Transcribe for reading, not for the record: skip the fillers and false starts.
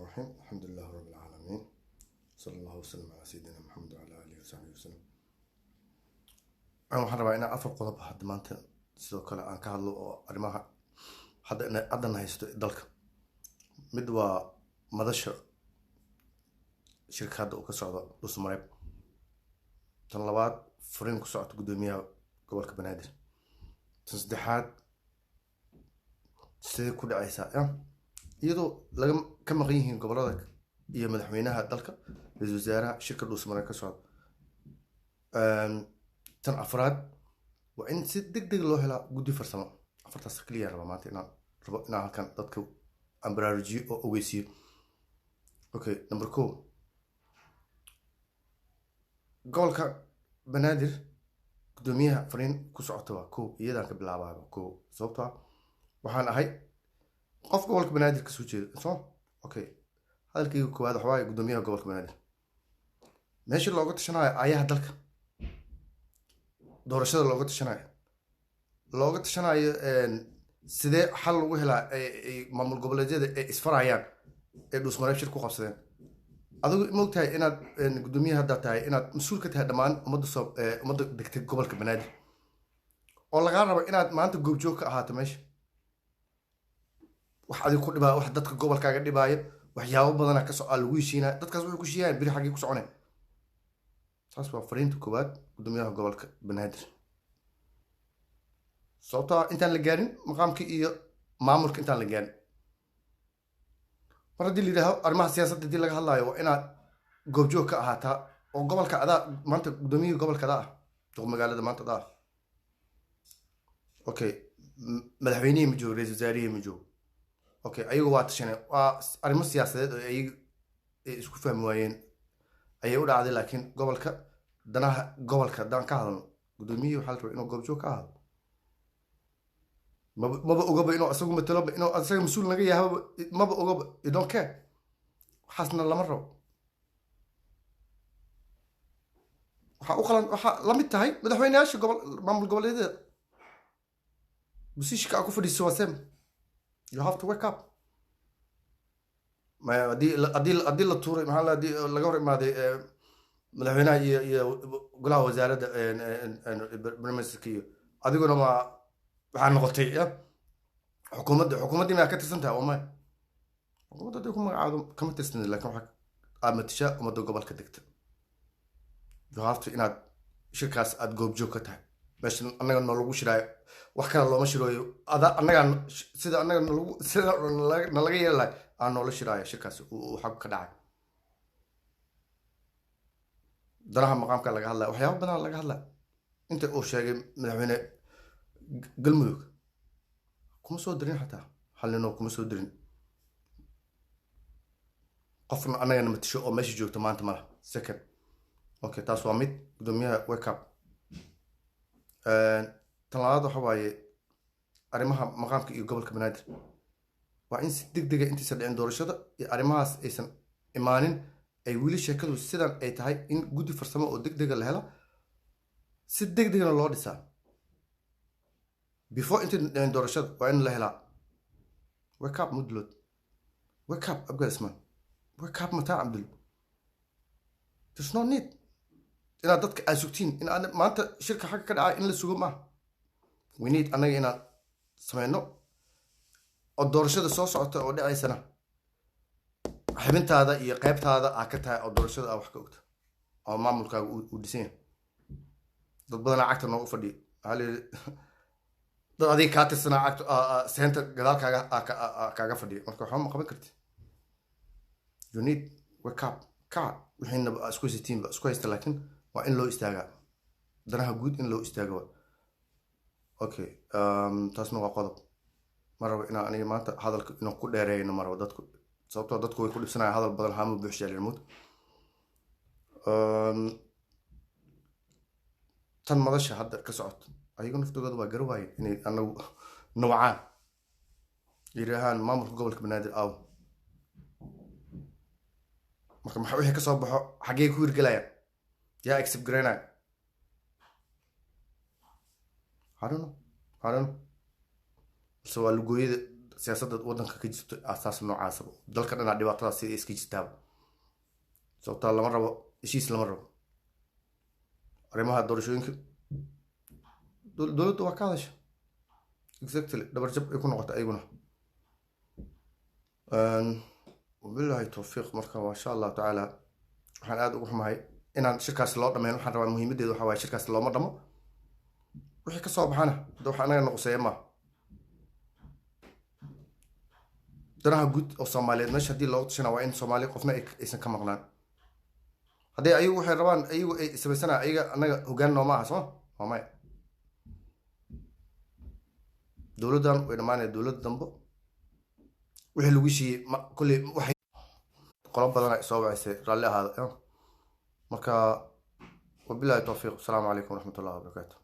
الرحيم، الحمد لله رب العالمين، صلى الله وسلم على سيدنا محمد وعلى آله وصحبه وسلم. Waxaan rabaa inaan afar qodob hadda maanta sidoo kale aan ka hadlo oo arrimaha hadda haddana haysto dalka. Mid waa madasha shirka hadda uu ka socdo Dhuusamareeb. Tan labaad, fariin ku socota guddoomiyaha gobolka Banaadir. Tan saddexaad, sidee ku dhacaysaa ya iyadoo laga ka maqan yihiin gobolada iyo madaxweynaha dalka, ra-iisul wasaaraha, shirka Dhuusamareeb ka socda. Tan afraad waa in si deg deg loo helaa guddi farsamo. Afartaas keliya raba maanta inaan rabo inaan halkan dadka aan baraarujiyo oo ogeysiiyo. Okay, number 1, gobolka Banaadir guddoomiyaha fariin ku socota waa 1, iyadaan ka bilaabaaba 1, sababtoo ah waxaan ahay qof gobolka Banaadir kasoo jeeda. So okay, hadalkayga koowaad waxa waaye guddoomiyaha gobolka Banaadir, meeshii looga tashanayo aayaha dalka, doorashada looga tashanayo, looga tashanayo sidee xal lagu helaa ay maamul goboleedyada ay isfarayaan ee Dhuusmareeb shir ku qabsadeen. Adigu ma ogtahay inaad guddoomiyaha haddaa tahay, inaad mas-uul ka tahay dhammaan ummadda soo ummadda degtay gobolka Banaadir, oo lagaa rabo inaad maanta goobjoog ka ahaato meesha? Wax adiga ku dhibaayo, wax dadka gobolkaaga dhibaayo, waxyaabo badanaa ka soco lagu heshiinaya. Dadkaas waxay ku heshiiyaan biri xaggee ku soconaya? Taas waa fariinta koowaad guddoomiyaha gobolka Banaadir, sababtoo ah intaan la gaarin maqaamka iyo maamulka, intaan la gaarin, mar haddii la yidhaaho arrimaha siyaasadda haddii laga hadlaayo, waa inaad goobjoog ka ahaataa oo gobolka adaa maanta guddoomiyihii gobolka adaa ah, duq magaalada maanta adaa ah. Okay, madaxweynihii ma joogo, ra-iisul wasaarihii ma joogo. Okay, ayagu waa tashaneen, waa arrimo siyaasadeed oo ayagu ay isku fahmi waayeen ayay u dhacday, laakiin gobolka, danaha gobolka haddaan ka hadalno, guddoomiyihii waxaa la rabaa inuu goobjoog ka ahaado. Maba ogaba inuu isagu mataloba, inuu isaga mas-uul naga yahaba maba ogaba. You don't care, waxaasna lama rabo. Waxaa u qalan, waxaa la mid tahay madaxweyneyaasha gobol, maamul goboleedyada, positionka aa ku fadhiiso waa same. You have to wake up. Haddii la tuuray, maxaa haddii laga hor imaaday madaxweynaha iyo golaha wasaaradda, prime ministerka, iyo adiguna ma waxaa noqotay ya xukuumadda, xukuumaddii miyaa ka tirsan tahay? Oo maya, xukuumadda haddii ku magacaado kama tirsan, laakiin waxaa aad matashaa ummadda gobolka degta. You have to inaad shirkaas aad goobjoog ka tahay. Meesha annaga noolagu shiraayo, wax kale looma shirooyo. Ada annagaa sida annaga nalagu sida nalaga yeeli lahay aan noola shiraayo shirkaas uu xag ka dhacay. Danaha maqaamka laga hadlaya, waxyaaba badan laga hadlaya. Inta uu sheegay madaxweyne Galmudug kuma soo dirin, xataa hal ninoo kuma soo dirin, qofna annagana matasho oo meesha joogto maanta malaha. Second, okay, taas waa mid guddoomiyaha, wake up. Tan labaad waxa waaye arrimaha maqaamka iyo gobolka Banaadir. Waa in si deg dega, intaysan dhicin doorashada iyo arrimahaas aysan imaanin, ay weli sheekadu sidan ay tahay, in guddi farsamo oo deg dega la helo, si deg degna loo dhisaa. Before intaysan dhicin doorashada waa in la helaa. Wake up Mudlood, wake up Abgaalisman, wake up Mataa Cabdul. There's no need inaad dadka aad sugtiin in aad maanta shirka xagga ka dhacay in la sugo maaha. We need annaga inaan sameyno oo doorashada soo socota oo dhacaysana xibintaada iyo qaybtaada aa ka tahay oo doorashada aa wax ka ogta oo maamulkaaga uu dhisan yahay. Dad badanaa cagta noogu fadhiya. Waxaa la yidhi dad adiga kaa tirsanaa cagta seenta gadaalkaaga kaaga fadhiya, marka waxba ma qaban karti. You need wake up, kaca. Wixiina isku haysatiinba isku haysta, laakiin waa in loo istaagaa danaha guud, in loo istaago waa. Okay, taasna waa qodob. Ma rabo inaan aniga maanta hadalka inaan ku dheereeyno, ma rabo dadku, sababtoo dadku way ku dhibsanayaan hadal badan, haama buuxshaa lirmud. Tan madasha hadda ka socoto, ayagu naftooda waa garawaaye inay anagu nawcaan yidhaahaan maamulka gobolka Banaadir aaw. Marka maxa wixii kasoo baxo xaggee ku hirgelayaan? Yaa accept garaynaya? I don't know, I don't know. Balse waa lugooyada Siyaasadda waddanka ka jirto asaas noocaasaba, dalka dhanaa dhibaatadaas sida iska jirtaaba. Sababtaa lama rabo heshiis, lama rabo arrimaha doorashooyinka. Dowladda waa ka hadasha exactly, dhabarjab ay ku noqotay ayaguna. Wabillahi towfiiq. Marka waa insha Allahu tacaala, waxaan aada ugu xumahay inaan shirkaas loo dhameyn. Waxaan rabaa, muhiimaddeedu waxaa waaye shirkaas looma dhamo. Wixii ka soo baxana hadda waxa anaga noqoseeya maaha. Danaha guud oo Soomaaliyeed meesha haddii loogu tashana, waa in Soomaali qofna aysan ka maqnaan. Haddii ayagu waxay rabaan ayagu ay samaysanaa, ayaga annaga hoggaan nooma aha. Sooma waa maya. Dowladdan way dhamaanaya, dowladda dambo wixii lagu siiyey ma kolley waxay qolo badan ay soo wacisay, raalli ahaada. Marka wabillahi towfiiq, asalaamu calaykum waraxmat ullahi wabarakaatu.